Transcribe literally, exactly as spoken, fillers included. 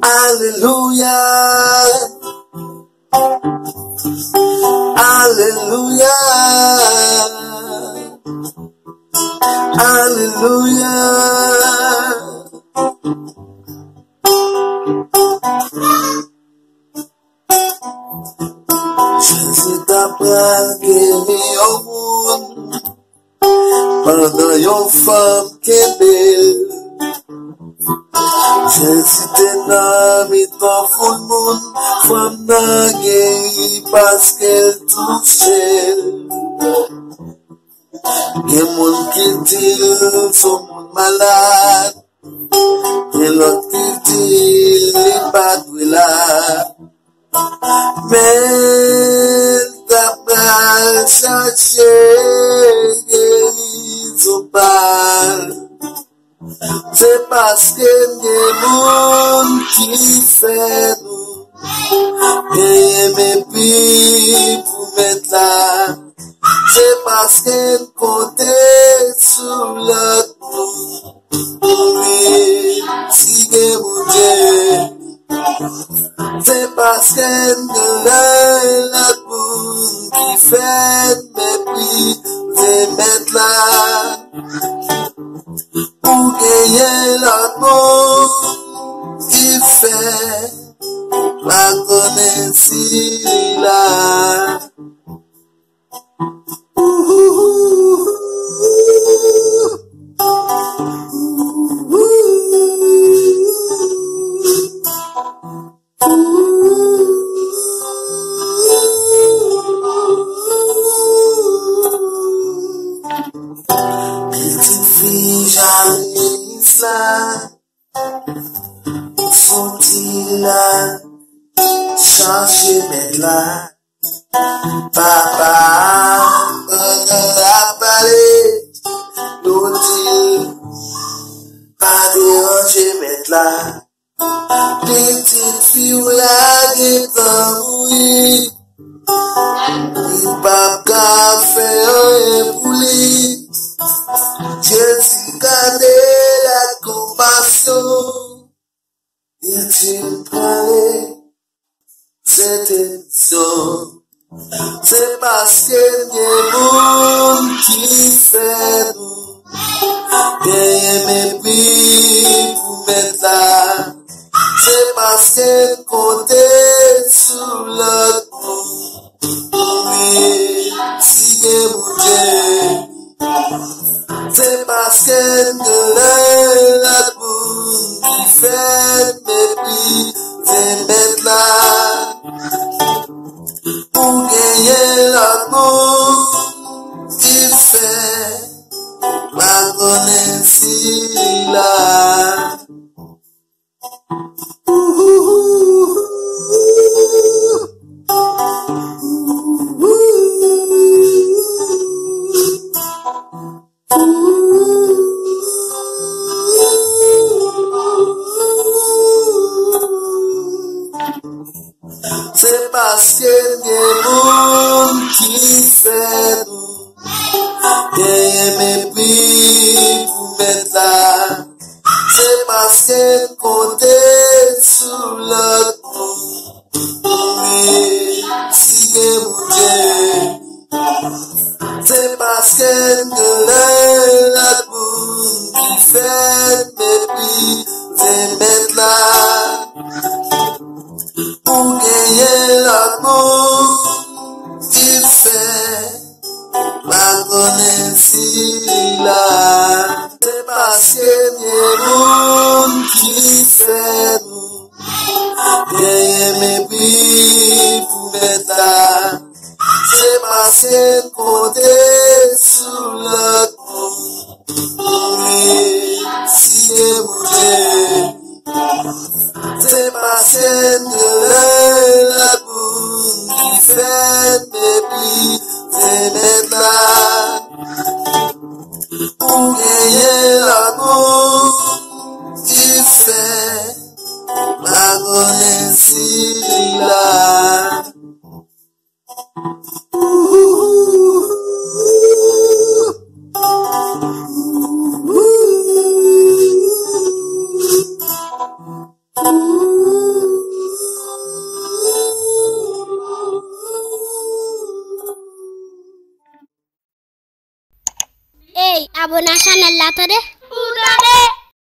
Alelouya. Alelouya. Alelouya. Jezi ta pral geri yon moun pandan yon fanm kenbe l. Jezi te nan mitan foul moun, fanm nan geri paske l touche l. Gen moun ki di l se yon moun malad, gen lòt ki di li pa dwe la. Men l ta pral chache gerizon pa l. Se paske gen moun ki fè nou genyen mepri pou Mèt la. Se paske n konte sou lòt moun. Wi, si gen Bondye, se paske n gen lòt moun ki fè n meprize Mèt la. Ou genyen lòt moun ki fè pa konnen si li la. Pitit fi Janis la, soti la, chache Mèt la. Papa, pandan l ap pale, yo di l, pa deranje Mèt la. Pitit fi w la gentan mouri. Li p ap ka fè anyen pou li. Jezi gade l ak konpasyon. Li di l prale, se te misyon. Se paske gen moun ki fè nou genyen mepri pou Mèt la. Se paske n konte sou lòt moun. Wi, si gen Bondye, se paske n gen lòt moun ki fè n meprize Mèt la. Ou genyen lòt moun ki fè pa konnen si li la. Se paske gen moun ki fè nou genyen mepri pou Mèt la. Se paske n konte sou lòt moun. Wi, si gen Bondye, se paske n gen lòt moun ki fè n meprize Mèt la. Ou genyen lòt moun ki fè pa konnen si li la. Se paske gen moun ki fè nou genyen mepri pou Mèt la. Se paske n konte sou lòt moun. Wi, si gen Bondye, se paske n gen lòt moun ki fè n meprize Mèt la. Ou genyen lòt moun ki fè pa konnen si li la. Ey, abone a chanèl la tande.